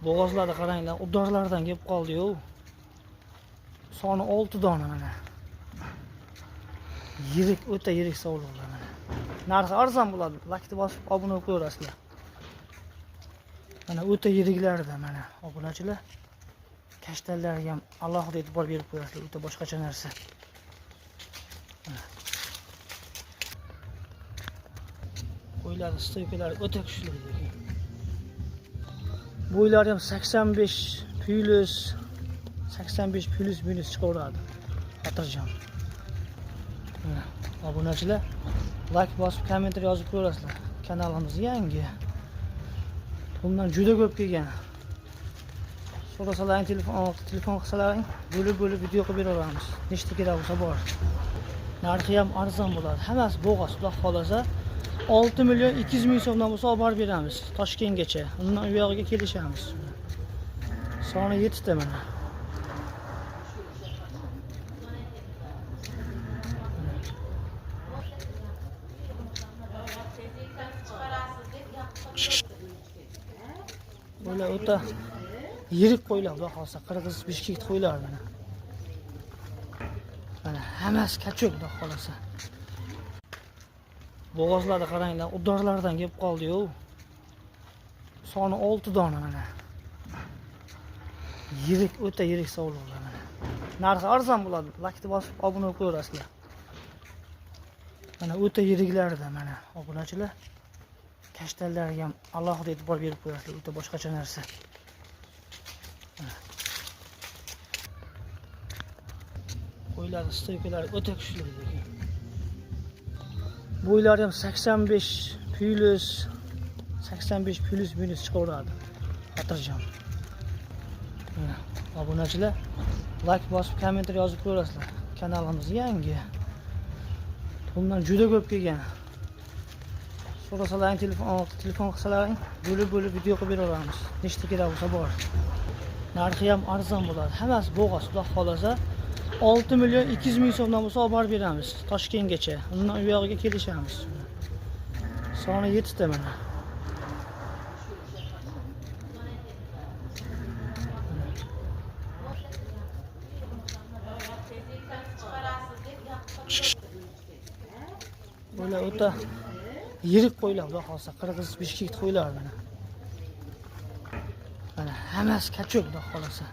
Bo'g'ozlarda qaranglar, udorlardan kelib qoldi-yu. Soni 6 dona mana. Yirik, o'ta yirik sovliqlar mana. Narxi arzon bo'ladi. Lakni bosib obuna bo'lib qo'yaverasizlar. Mana o'ta yiriklarida mana obunachilar. Kashtanlarga ham alohida e'tibor berib qo'yasizlar, o'ta boshqacha narsa. Qo'ylar stoykalari o'ta kuchli lekin. Bo'ylari ham 85 plus 85 plus minus chiqaveradi. Xotirjam. Mana obunachilar like bosib kommentariy yozib qo'yasizlar. Kanalimiz yangi. Bundan juda ko'p kelgan. So'rasalaring telefon qilsalaring bo'lib-bo'lib video qilib beraveramiz. Nechta kerak bo'lsa bor. Narxi ham arzon bo'ladi. Hammasi bo'g'oz, xudo xolasa 6 million 200 ming so'mdan bo'lsa olib borib beramiz Toshkentgacha. Undan u yog'iga kelishamiz. Soni 7 ta mana. Bular o'ta yirik qo'ylar, xudo xolasa Qirg'iz Bishkek qo'ylar mana. Mana hammasi kachok, xudo xolasa. Bo'g'ozlarda qaranglar, udorlardan kelib qoldi-yu. Soni 6 dona mana. Yirik, o'ta yirik sovliqlar mana. Narxi arzon bo'ladi. Lakni bosib obuna bo'lib qo'yaverasizlar. Mana o'ta yiriklarida mana obunachilar. Kashtanlarga ham alohida e'tibor berib qo'yasizlar, o'ta boshqacha narsa. Qo'ylar stoykalari o'ta kuchli lekin. Bo'ylari ham 85 plus 85 plus minus chiqaveradi. Xotirjam. Mana obunachilar like bosib kommentariy yozib qo'yasizlar. Kanalimiz yangi. Bundan juda ko'p kelgan. So'rasalaring telefon qilsalaring bo'lib-bo'lib video qilib beraveramiz. Nechta kerak bo'lsa bor. Narxi ham arzon bo'ladi. Hammasi bo'g'oz, xudo xolasa 6 million 200 ming so'mdan bo'lsa olib borib beramiz Toshkentgacha. Undan u yog'iga kelishamiz. Soni 7 ta mana. Bular o'ta yirik qo'ylar, xudo xolasa Qirg'iz Bishkek qo'ylar mana. Mana hammasi kachok, xudo xolasa.